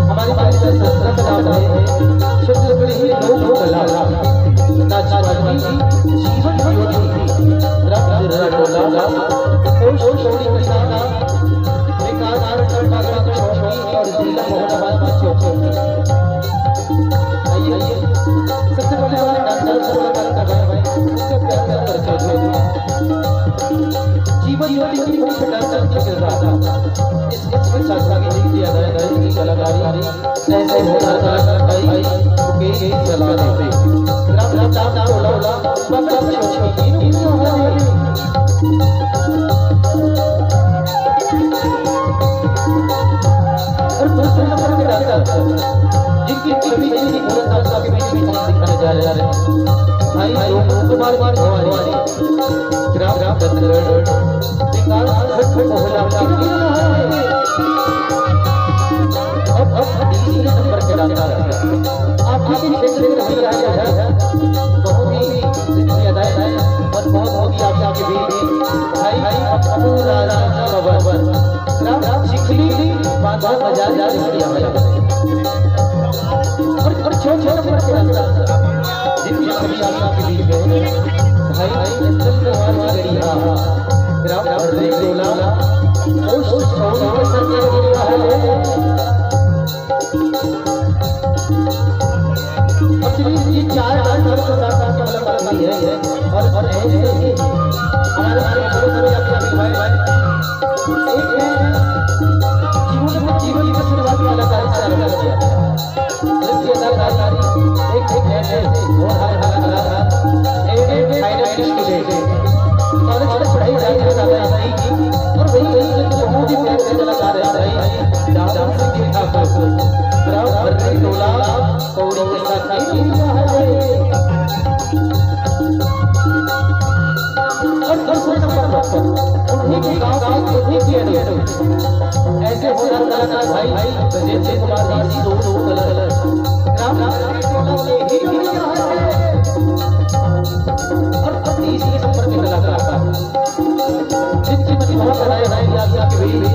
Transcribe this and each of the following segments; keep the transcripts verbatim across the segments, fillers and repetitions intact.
हमारी बात का संस्कृत नाम है छत्तीसगढ़ी लोक कला। नाचवाली जीवन ज्योति, राम जर्रा टोला, पोस्ट छोड़ी किसाना, विकास खंड बागड़ चौकी और जिला मोहनाबाद की चौकी। आइए, आइए, सबसे पहले हमारे डांसर को बता देते हैं, उसके प्यार से परिचय दे दें। जीवन ज्योति की मुख्य डांसर की किरदार, इस, इसमें शास्त्रा की जी की अदाकारी, कलाकारी, ऐसे होता था भाई, मुकेश जलाने पे। राम राम राम राम राम राम, बम बम छोटी की दुनिया है। और दूसरे नंबर पे डांसर, जिनकी छवि, जिनकी पूरे संस्था के बीच में दिखाने जा रहे हैं, भाई लोक कुमार भवानी, ग्राम दत्तगढ़, विकास खंड मोहला की दुनिया है। अब, अब तीसरे नंबर पे डांसर, आपके क्षेत्र में रही है, बहुत ही सिद्धि अदायक है, और बहुत होगी आप सबके बीच। भाई, भाई, अपू राजा पवन, राम, राम, चिखली, बांधा बाजार, चिखलिया वाला। और, और छोटे नंबर के अंदर, जिनकी छवि आप सबके बीच में, भाई, भाई, एस एल कुमार की गढ़िया, ग्राम हर्री टोला, पोस्ट छौड़ी के सर के गढ़िया है। एक्चुअली ये चार डांसर के साथ साथ अलग अलग भी है, और, और ऐसे ही हमारे, हमारे बड़े बड़े अपने भाई, भाई, एक है जीवन को, जीवन की शुरुआत वाला डांस चालू कर दिया। नृत्य कलाकारी, एक, एक ऐसे होनहार कलाकार, एक, एक फाइनल स्टूडेंट, कॉलेज में पढ़ाई जारी रखा है, और वही, वही बहुत ही प्यारे कलाकार है भाई, डांस के ठाकुर, राम हर्री टोला, पौड़ी के साथ ही हुआ है। और दूसरे नंबर पर उन्हीं के गांव के, उन्हीं के अनु-, ऐसे होनहार कलाकार भाई ब्रजेंद्र कुमार दास, सोनू कलर, राम राम के टोला के ही दुनिया है। और, और तीसरे नंबर के कलाकार, जिनकी मनमोहक अदायकारी आप सबके बीच,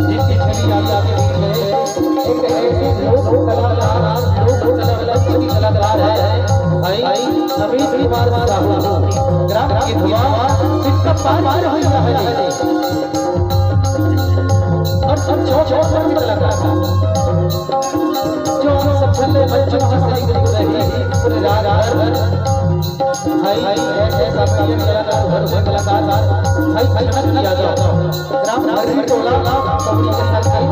जिनकी छवि आप सबके बीच है, एक ऐसे लोक कलाकार, लोक कला मंच की कलाकार है भाई अमित कुमार साहू, ग्राम गिधवा, जिनका पाँच रुपया है। और, और चौक पर भी कलाकार, जो हम सब छल्ले मंच में हंसने के लिए रही, पूरे रात भर भाई, ऐसे साथी कलाकार, हर कोई कलाकार, भाई, भाई, भाई, यादव, ग्राम हरवी टोला, पौड़ी के साथ भाई,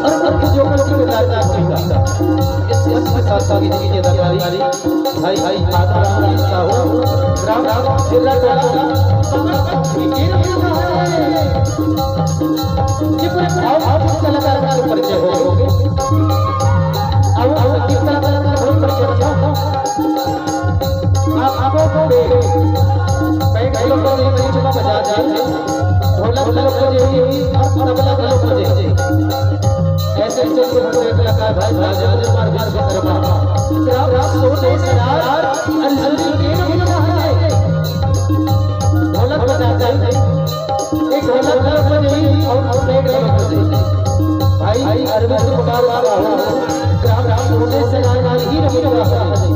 और, और जो कल की बेदार का होगा, इस, इसके साथ साथ इनकी बेदारी, भाई, भाई, आत्माराम साहू, ग्राम, ग्राम, जिला टोला, ये पूरे भाव, भाव कलाकार का परिचय हो, हो गए। अब, अब किस तरह का कोई परिचय बताओ? आप, आपको पे, बैंड लोग को नहीं, नहीं चुका बजा दे, ढोलक लोग को दे, और तबला लोग को दे। ऐसे, ऐसे जो हमारे कलाकार भाई राजेंद्र कुमार विश्वकर्मा, राम, राम, सोने से राज, अंजलि के नमूना है। ढोलक बजाते हैं, एक ढोलक वाला को दे और, और एक ढोलक को दे। भाई अरविंद कुमार साहू, ग्राम राम सोने से राज ही नहीं रहा है।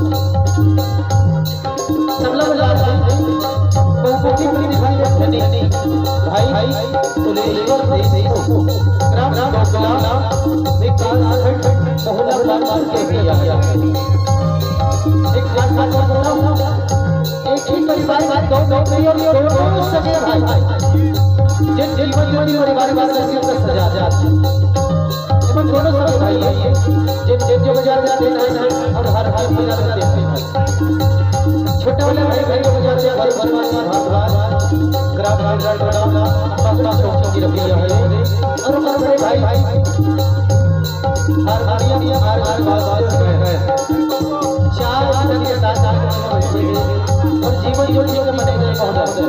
तबला बजा रहे हैं, बहुमुखी प्रतिभा के धनी भाई तुलेश्वर देशमुख, ग्राम राम डोकला, विकास खंड मोहला बाजार के भैया। एक खास बात बताऊं, एक ही परिवार में दो, दो नहीं और ये दोनों सगे भाई। जिन जीवन जोड़ी परिवार में सगे का सजा जाती। एमन दोनों सगे भाई हैं। जिन, जिन जो बजा जाते हैं, हम हर, हर बजा जाते हैं। छोटे वाले भाई, भाई को बजा दिया, भाई भगवान भागवान, ग्राम, ग्राम, ग्राम, ग्राम, बाबा चौक की रखी है। और, और बड़े भाई, भाई, हारमोनियम, हार, हार, बाबा, चार आदमी के साथ, साथ में बैठे हैं। और जीवन ज्योति के बने हुए महोदय,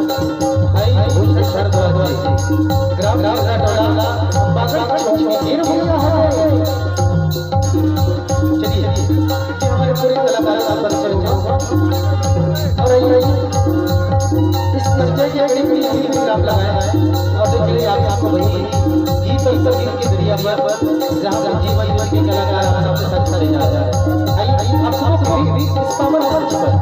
भाई भूषण भारद्वाज जी, ग्राम, ग्राम, टोला, बागड़ चौक की रखी है। चलिए, ये हमारे पूरे कलाकार का परिचय हुआ। और आइए, इस जय जय टीम भी यही प्रोग्राम लगाए हैं। और देखिए आप सबको वही गीत और संगीत के जरिए पर जहाँ पर जीवन जीवन के कलाकार आप सबके साथ खड़े जा रहे हैं। आइए, आइए, आप सबको भी इस पावन मंच पर